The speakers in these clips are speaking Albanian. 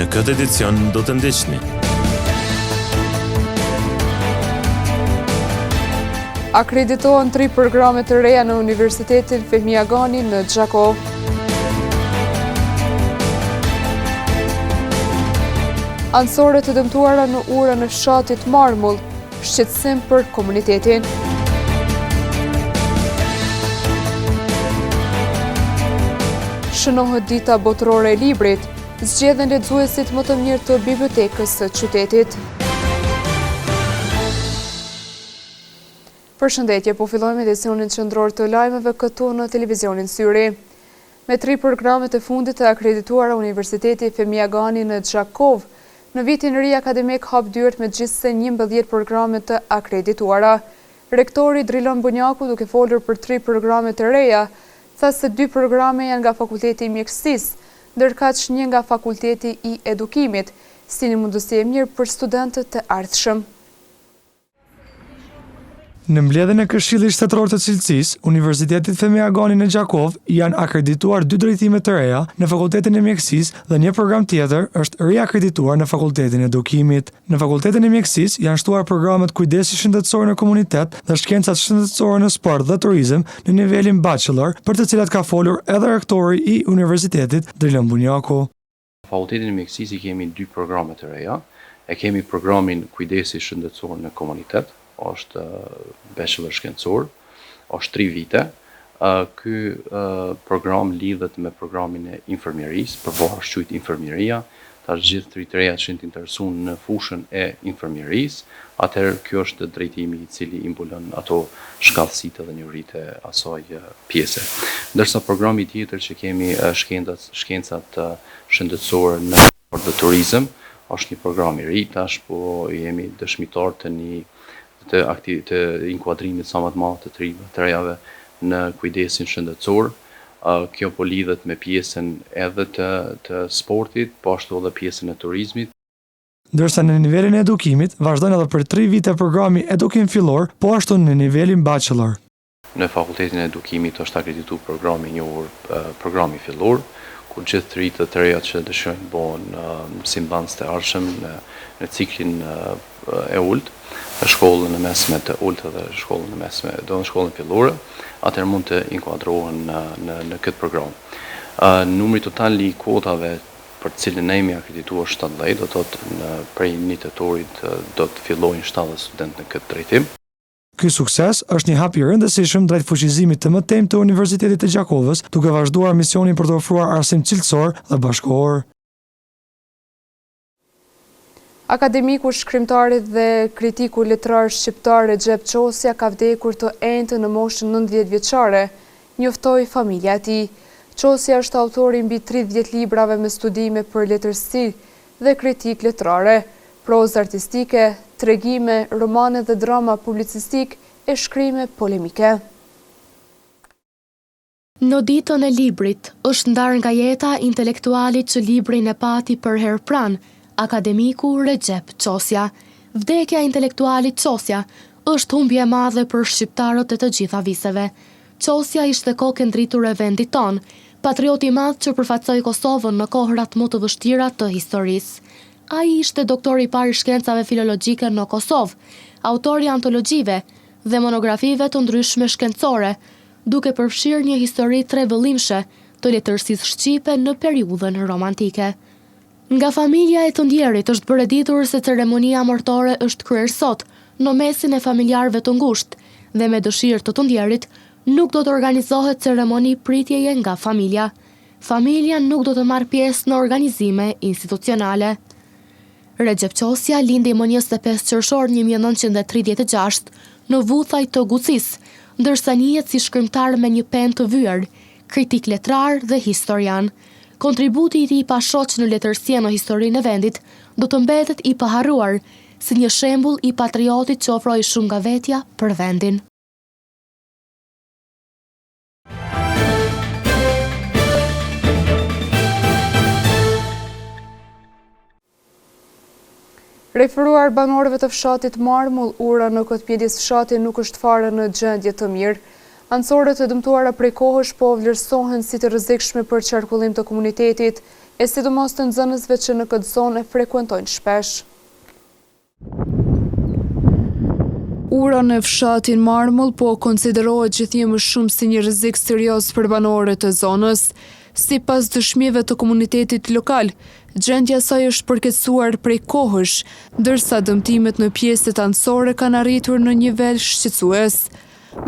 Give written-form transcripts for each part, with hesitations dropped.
Në këtë edicion do të ndiqni. Akreditohen tri programe të reja në Universitetin Fehmi Agani në Gjakovë. Anësore të dëmtuara në urën e fshatit Marmull, shqetësim për komunitetin. Shënohet dita botërore e librit, zgjedhen lexuesit më të mirë të bibliotekës së qytetit. Përshëndetje, po fillojmë edicionin qendror të lajmeve këtu në televizionin Syri. Me tri programet e fundit të akredituara Universiteti Fehmi Agani në Gjakovë, në vitin e ri akademik hap dyert me gjithsej 11 programe të akredituara. Rektori Drilon Bunjaku duke folur për tri programe të reja, tha se dy programe janë nga Fakulteti i Mjekësisë, ndërkaq një nga Fakulteti i Edukimit, si një mundësi e mirë për studentët e ardhshëm. Në mbledhjen e Këshillit Shtetëror të Cilësisë, Universitetit Fehmi Agani në Gjakovë janë akredituar dy drejtime të reja në Fakultetin e Mjekësisë dhe një program tjetër është riakredituar në Fakultetin e Edukimit. Në Fakultetin e Mjekësisë janë shtuar programet Kujdesi Shëndetësor në Komunitet dhe Shkencat Shëndetësore në Sport dhe Turizëm në nivelin Bachelor, për të cilat ka folur edhe rektori i Universitetit, Drilon Bunjaku. Në Fakultetin e Mjekësisë i kemi dy programe të reja. E kemi programin Kujdesi Shëndetësor në Komunitet, është bachelor shkencor, është tri vite. Ky program lidhet me programin e infermierisë, përpara është quajt infermieria, tash gjithë të rinjtë të rejat që janë të interesuar në fushën e infermierisë, atëherë ky është drejtimi i cili i mbulon ato shkathtësitë dhe njohuritë e asaj pjese. Ndërsa programi tjetër që kemi shkencat, shkencat shëndetësore në sport dhe turizëm, është një program i ri, tash po jemi dëshmitar të një të akti, të inkuadrimit sa më të madh të të rinjve, të rejave në kujdesin shëndetësor. Kjo po lidhet me pjesën edhe të të sportit, po ashtu edhe pjesën e turizmit. Ndërsa në nivelin e edukimit, vazhdon edhe për tri vite programi Edukim Fillor, po ashtu në nivelin Bachelor. Në Fakultetin e Edukimit është akreditu programi i njohur Programi Fillor, ku gjithë të rinjtë dhe të rejat që dëshirojnë të bëhen mësimdhënës të ardhshëm në në ciklin e ulët, në shkollën e mesme të ulët dhe shkollën e mesme, do në shkollën fillore, atëherë mund të inkuadrohen në në në këtë program. Numri total i kuotave për të cilën ne jemi akredituar është 70, do të thotë në prej një tetorit do të fillojnë 70 studentë në këtë drejtim. Ky sukses është një hap i rëndësishëm drejt fuqizimit të mëtejmë të Universitetit të Gjakovës, duke vazhduar misionin për të ofruar arsim cilësor dhe bashkëkohor. Akademiku, shkrimtari dhe kritiku letrar shqiptar Rexhep Qosja ka vdekur të enjten në moshën 90 vjeçare, njoftoi familja e tij. Qosja është autor i mbi 30 librave me studime për letërsi dhe kritikë letrare, prozë artistike, tregime, romane dhe drama publicistikë e shkrime polemike. Në ditën e librit, është ndarë nga jeta intelektuali që librin e pati përherë pranë, akademiku Rexhep Qosja. Vdekja e intelektualit Qosja është humbje e madhe për shqiptarët e të gjitha viseve. Qosja ishte kokë e ndritur e vendit tonë, patriot i madh që përfaqësoi Kosovën në kohërat më të vështira të historisë. Ai ishte doktori i parë i shkencave filologjike në Kosovë, autor i antologjive dhe monografive të ndryshme shkencore, duke përfshirë një histori trevëllimshe të letërsisë shqipe në periudhën romantike. Nga familja e të ndjerit është bërë e ditur se ceremonia mortore është kryer sot, në mesin e familjarëve të ngushtë, dhe me dëshirë të të ndjerit, nuk do të organizohet ceremoni pritjeje nga familja. Familja nuk do të marrë pjesë në organizime institucionale. Rexhep Qosja lindi më 25 qershor 1936 në Vuthaj të Gucisë, ndërsa njihet si shkrimtar me një penë të vyer, kritik letrar dhe historian. Kontributi i tij i pashoq në letërsi e në historinë e vendit do të mbetet i paharruar, si një shembull i patriotit që ofroi shumë nga vetja për vendin. Referuar banorëve të fshatit Marmull, ura në këtë mjedis fshati nuk është fare në gjendje të mirë. Anësoret e dëmtuara prej kohësh po vlerësohen si të rrezikshme për qarkullim të komunitetit. e sidomos të nxënësve që në këtë zonë e frekuentojnë shpesh. Ura në fshatin Marmull po konsiderohet gjithnjë më shumë si një rrezik serioz për banorët e zonës. Sipas dëshmive të komunitetit lokal, gjendja e saj është përkeqësuar prej kohësh, ndërsa dëmtimet në pjesët anësore kanë arritur në një nivel shqetësues.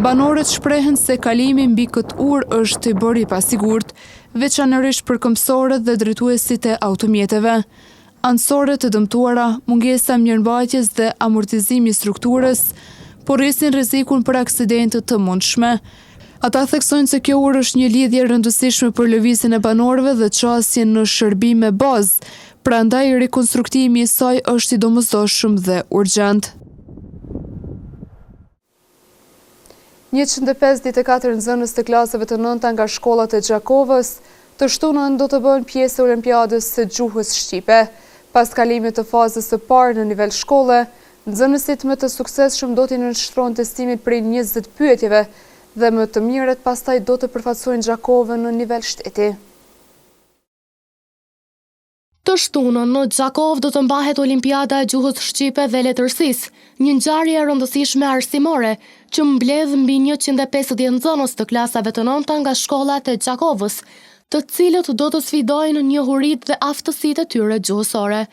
Banorët shprehen se kalimi mbi këtë urë është bërë i pasigurt, veçanërisht për këmbësorët dhe drejtuesit e automjeteve. Anësoret e dëmtuara, mungesa e mirëmbajtjes dhe amortizimi i strukturës po rrisin rrezikun për aksidente të mundshme. Ata theksojnë se kjo urë është një lidhje e rëndësishme për lëvizjen e banorëve dhe qasjen në shërbime bazë, prandaj rikonstruktimi i saj është i domosdoshëm dhe urgjent. 154 nxënës të klasave të nënta nga shkollat e Gjakovës, të shtunën do të bëhen pjesë e Olimpiadës së Gjuhës Shqipe. Pas kalimit të fazës së parë në nivel shkolle, nxënësit më të suksesshëm do t'i nënshtrohen testimit prej 20 pyetjeve dhe më të mirët pastaj do të përfaqësojnë Gjakovën në nivel shteti. Të shtunën, në Gjakovë do të mbahet Olimpiada e Gjuhës Shqipe dhe Letërsisë, një ngjarje e rëndësishme arsimore, që mbledh mbi 150 nxënës të klasave të nënta nga shkollat e Gjakovës, të cilët do të sfidojnë njohuritë dhe aftësitë e tyre gjuhësore.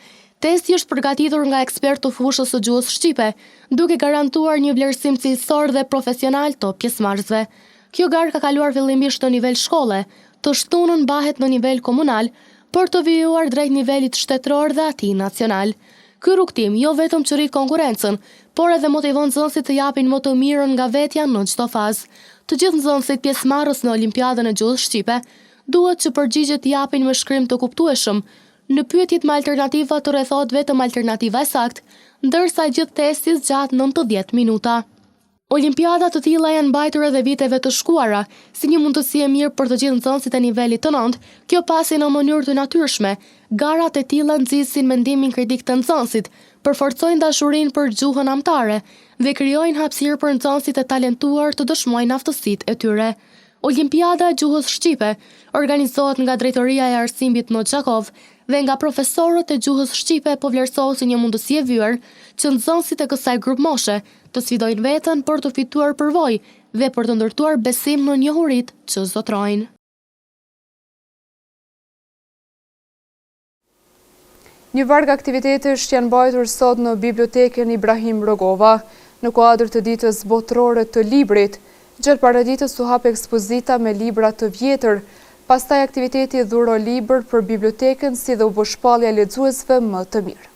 Testi është përgatitur nga ekspertë të fushës së gjuhës shqipe, duke garantuar një vlerësim cilësor dhe profesional të pjesëmarrësve. Kjo garë ka kaluar fillimisht në nivel shkolle, të shtunën mbahet në nivel komunal, për të vijuar drejt nivelit shtetëror dhe atij nacional. Ky rrugëtim jo vetëm që rrit konkurrencën, por edhe motivon nxënësit të japin më të mirën nga vetja në çdo fazë. Të gjithë nxënësit pjesëmarrës në Olimpiadën e Gjuhës Shqipe duhet që përgjigjet t'i japin me shkrim të kuptueshëm, në pyetjet me alternativa të rrethohet vetëm alternativa e saktë, ndërsa i gjithë testi zgjat 90 minuta. Olimpiada të tilla janë mbajtur edhe viteve të shkuara, si një mundësi e mirë për të gjithë nxënësit e nivelit të nëntë, kjo pasi në mënyrë të natyrshme, garat e tilla nxisin mendimin kritik të nxënësit, përforcojnë dashurinë për gjuhën amtare dhe krijojnë hapësirë për nxënësit e talentuar të dëshmojnë aftësitë e tyre. Olimpiada e Gjuhës Shqipe organizohet nga Drejtoria e Arsimit në Gjakovë dhe nga profesorët e gjuhës shqipe po vlerësohet si një mundësi e vyer që nxënësit e kësaj grupmoshe të sfidojnë veten për të fituar përvojë dhe për të ndërtuar besim në njohuritë që zotërojnë. Një varg aktivitetesh janë mbajtur sot në Bibliotekën Ibrahim Rugova, në kuadër të Ditës Botërore të Librit. Gjatë paraditës u hap ekspozita me libra të vjetër, pastaj aktiviteti Dhuro libër për bibliotekën si dhe u bë shpallja e lexuesve më të mirë.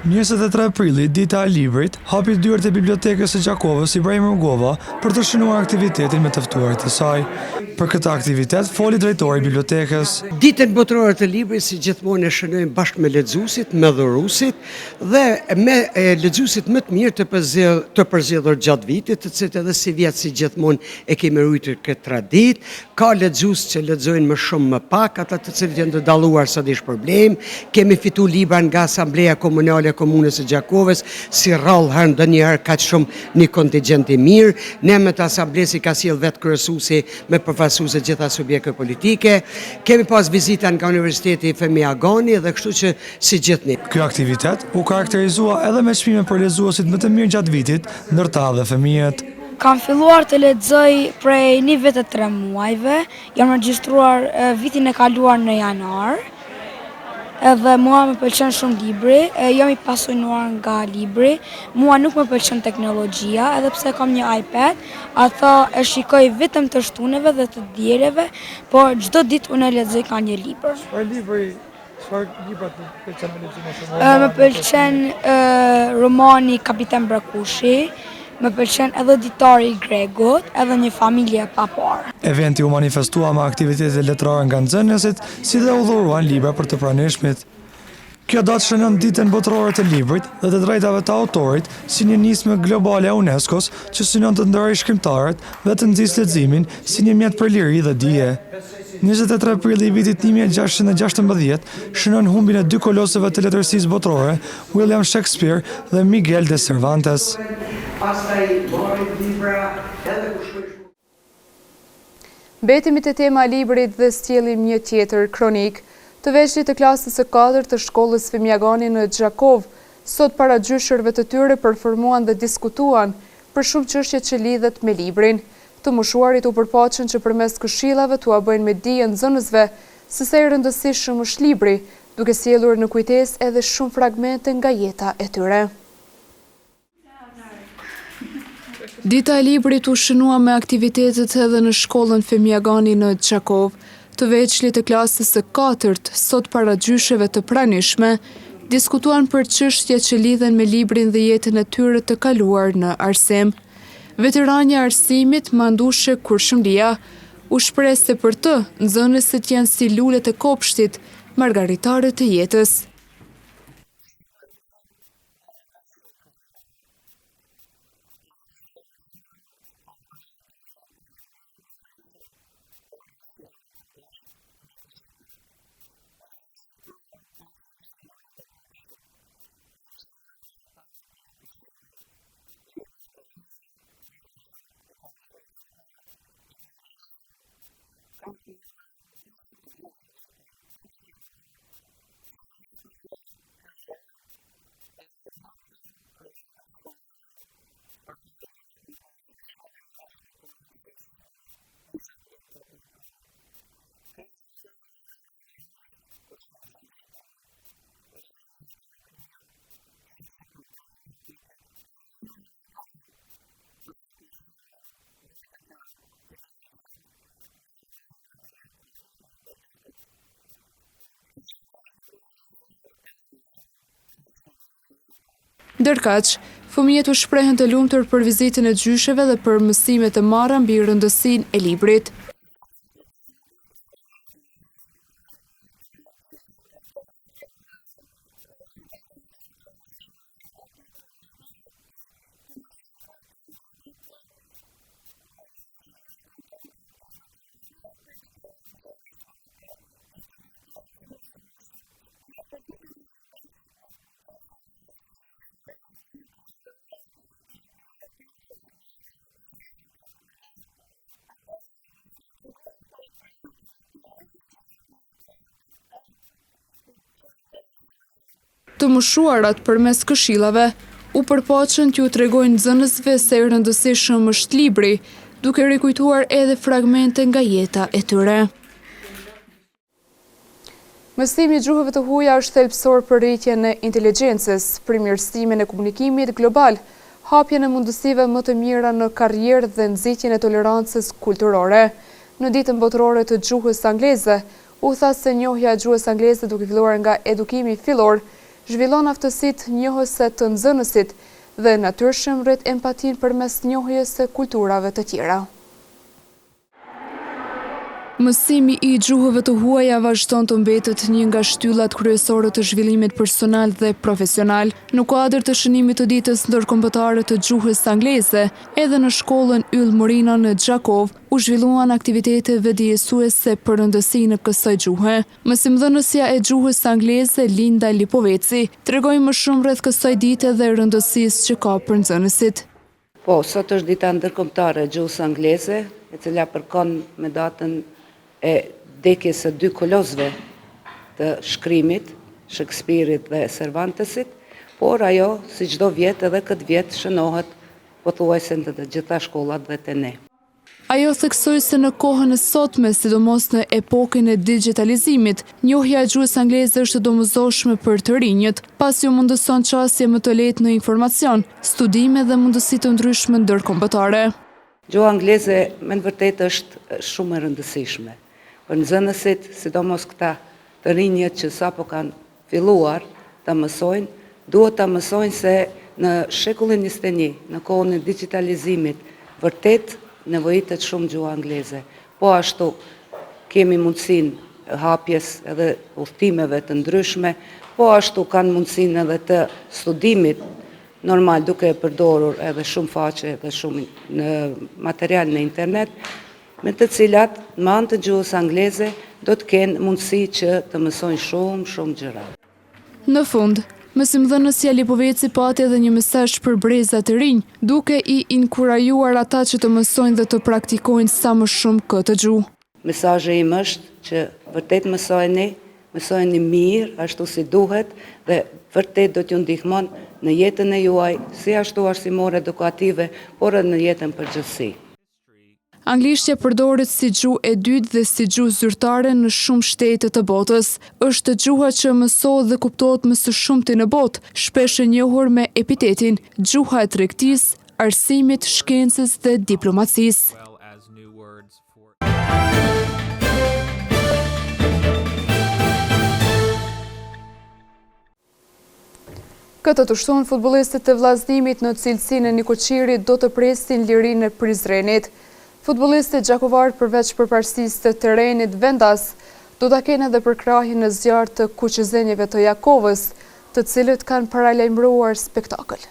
23 prilli, Dita e Librit, hapi dyert e Bibliotekës së Gjakovës Ibrahim Rugova për të shënuar aktivitetin me të ftuarit e saj. Për këtë aktivitet foli drejtori i bibliotekës. Ditën Botërore të Librit si gjithmonë e shënojmë bashkë me lexuesit, me dhuruesit dhe me lexuesit më të mirë të përzgjedhur të përzgjedhur gjatë vitit, të cilët edhe sivjet si gjithmonë e kemi ruajtur këtë traditë. Ka lexues që lexojnë më shumë më pak, ata të cilët janë të dalluar sot i shpërblejmë. Kemi fitu libra nga Asambleja Komunale e Komunës së Gjakovës, si rrallë herë ndonjëherë kaq shumë një kontingjent i mirë. Në emër të Asamblesë i ka sjellë vetë kryesuesi me përfaqësues të gjitha subjekteve politike. Kemi pas vizita nga Universiteti Fehmi Agani dhe kështu që si gjithnjë. Ky aktivitet u karakterizua edhe me çmime për lexuesit më të mirë gjatë vitit, ndër ta dhe fëmijët. Kam filluar të lexoj prej një vit e tre muajve, jam regjistruar vitin e kaluar në janar, edhe mua më pëlqen shumë libri, jam i pasionuar nga libri, mua nuk më pëlqen teknologjia, edhe pse kam një iPad, atë e shikoj vetëm të shtuneve dhe të dieleve, por çdo ditë unë e lexoj nga një libër. Çfarë libri Çfarë libra të pëlqen me lexu më shumë? Më pëlqen romani Kapiten Brekushi, më pëlqen edhe Ditari i Gregut, edhe Një familje e paparë. Eventi u manifestua me aktivitete letrare nga nxënësit, si dhe u dhuruan libra për të pranishmit. Kjo datë shënon Ditën Botërore të Librit dhe të Drejtave të Autorit si një nismë globale e UNESCO-s që synon të nderojë shkrimtarët dhe të nxisë leximin si një mjet për liri dhe dije. 23 prilli i vitit 1616 shënon humbjen e dy kolosëve të letërsisë botërore, William Shakespeare dhe Miguel de Cervantes. Mbetemi te tema e librit dhe sjellim një tjetër kronikë. Të vegjlit të klasës së katërt të shkollës Fehmi Agani në Gjakovë, sot para gjyshërve të tyre performuan dhe diskutuan për shumë çështje që lidhet me librin. Të moshuarit u përpoqën që përmes këshillave t'ua bëjnë me dije nxënësve se sa i rëndësishëm është libri, duke sjellur në kujtesë edhe shumë fragmente nga jeta e tyre. Dita e Librit u shënua me aktivitetet edhe në shkollën Fehmi Agani në Gjakovë. Të vegjlit të klasës së katërt, sot para gjysheve të pranishme, diskutuan për çështje që lidhen me librin dhe jetën e tyre të kaluar në arsim. Veteranja e arsimit, Mandushe Kurshumlia, u shpreh se për të, nxënësit janë si lulet e kopshtit, margaritarët e jetës. Ndërkaq, fëmijët u shprehën të lumtur për vizitën e gjysheve dhe për mësimet e marra mbi rëndësinë e librit. Të moshuarat përmes këshillave u përpoqën t'ju tregojnë nxënësve sa i rëndësishëm është libri, duke rikujtuar edhe fragmente nga jeta e tyre. Mësimi i gjuhëve të huaja është thelbësor për rritjen e inteligjencës, përmirësimin e komunikimit global, hapjen e mundësive më të mira në karrierë dhe nxitjen e tolerancës kulturore. Në Ditën Botërore të Gjuhës Angleze, u tha se njohja e gjuhës angleze duke filluar nga edukimi fillor, zhvillon aftësitë njohëse të nxënësit dhe natyrshëm rrit empatinë përmes njohjes së kulturave të tjera. Mësimi i gjuhëve të huaja vazhdon të mbetet një nga shtyllat kryesore të zhvillimit personal dhe profesional. Në kuadër të shënimit të Ditës Ndërkombëtare të Gjuhës Angleze, edhe në shkollën Yll Morina në Gjakovë u zhvilluan aktivitete vetëdijesuese për rëndësinë e kësaj gjuhe. Mësimdhënësja e gjuhës angleze, Linda Lipoveci, tregoi më shumë rreth kësaj dite dhe rëndësisë që ka për nxënësit. Po, sot është dita ndërkombëtare e gjuhës angleze, e cila përkon me datën e vdekjes së dy kolosëve të shkrimit, Shekspirit dhe Cervantesit, por ajo, si çdo vjet, edhe këtë vjet shënohet pothuajse në të gjitha shkollat dhe te ne. Ajo theksoi se në kohën e sotme, sidomos në epokën e digjitalizimit, njohja e gjuhës angleze është e domosdoshme për të rinjët, pasi u mundëson qasje më të lehtë në informacion, studime dhe mundësi të ndryshme ndërkombëtare. Gjuha angleze me të vërtetë është shumë e rëndësishme për nxënësit, sidomos këta të rinjët që sapo kanë filluar ta mësojnë, duhet ta mësojnë se në shekullin 21, në kohën e digjitalizimit, vërtet nevojitet shumë gjuha angleze. Po ashtu, kemi mundësinë e hapjes edhe udhëtimeve të ndryshme, po ashtu kanë mundësinë edhe të studimit normal duke e përdorur edhe shumë faqe dhe shumë në material në internet, me të cilat me anë të gjuhës angleze do të kenë mundësi që të mësojnë shumë, shumë gjëra. Në fund, mësimdhënësja Lipoveci pati edhe një mesazh për brezat e rinj, duke i inkurajuar ata që të mësojnë dhe të praktikojnë sa më shumë këtë gjuhë. Mesazhi im është që vërtet mësojeni, mësojeni mirë, ashtu si duhet dhe vërtet do t'ju ndihmon në jetën e juaj, si ashtu arsimore edukative, por edhe në jetën përgjithësi. Anglishtja përdoret si gjuhë e dytë dhe si gjuhë zyrtare në shumë shtete të botës. Është gjuha që mësohet dhe kuptohet më së shumti në botë, shpesh e njohur me epitetin gjuha e tregtisë, arsimit, shkencës dhe diplomacisë. Këtë të shtunë, futbollistët e Vëllaznimit në cilësinë e nikoqirit do të presin Lirinë e Prizrenit. Futbollistët gjakovarë përveç përparësisë të terrenit vendas, do ta kenë edhe përkrahjen e zjarrtë të kuqezinjve të Gjakovës, të cilët kanë paralajmëruar spektakël.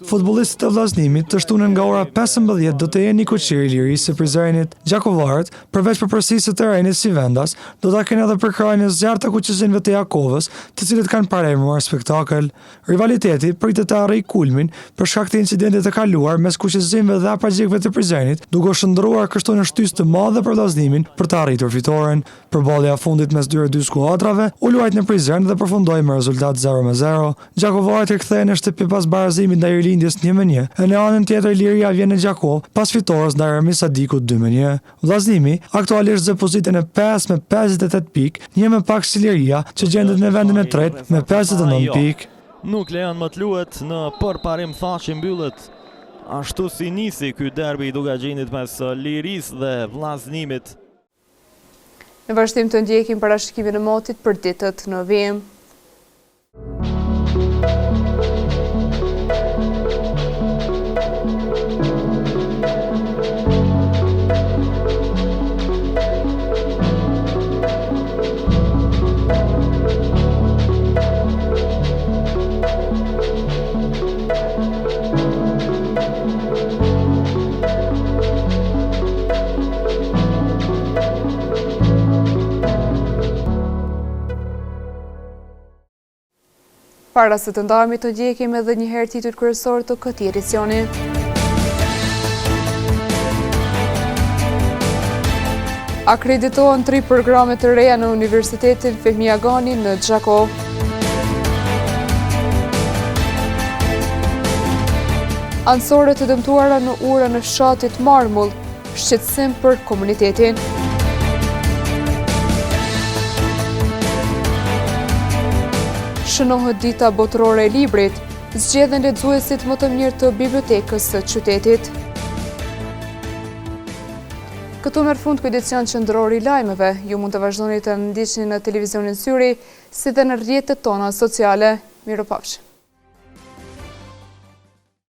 Futbollistët e Vëllaznimit të shtunën nga ora 15 do të jenë nikoqir i Lirisë së Prizrenit. Gjakovarët, përveç përparësisë së terrenit si vendas, do ta kenë edhe përkrahjen e zjarrtë të kuqezinjve të Gjakovës, të cilët kanë paralajmëruar spektakël. Rivaliteti pritet të arrijë kulmin për shkak të incidentit të kaluar mes kuqezinjve dhe apagjikëve të Prizrenit, duke u shndërruar kështu në shtysë të madhe për Vëllaznimin për të arritur fitoren. Përballja e fundit mes këtyre dy skuadrave u luajt në Prizren dhe përfundoi me rezultat 0-0. Gjakovarët rikthehen në shtëpi pas barazimit ndaj Rilindjes 1-1, e në anën tjetër Liria vjen në Gjakovë pas fitores ndaj Ramiz Sadikut 2-1. Vëllaznimi aktualisht zë pozitën e pestë me 58 pikë, një më pak se Liria, që gjendet në vendin e tretë me 59 pikë. Nuk lejon më të luhet në përparim Thaçi mbyllet ashtu si nisi ky derbi i Dukagjinit mes Lirisë dhe Vëllaznimit. Në vazhdim të ndjekim parashikimin e motit për ditët në vijim. Para se të ndahemi të ndjekim edhe një herë titujt kryesorë të këtij edicioni. Akreditohen tri programe të reja në Universitetin Fehmi Agani në Gjakovë. Anësore të dëmtuara në urën e fshatit Marmull, shqetësim për komunitetin. Shënohet dita botërore e librit, zgjedhen lexuesit më të mirë të bibliotekës së qytetit. Këtu merr fund ky edicion qendror i lajmeve. Ju mund të vazhdoni të ndiqni në televizionin Syri, si dhe në rrjetet tona sociale. Mirupafshim.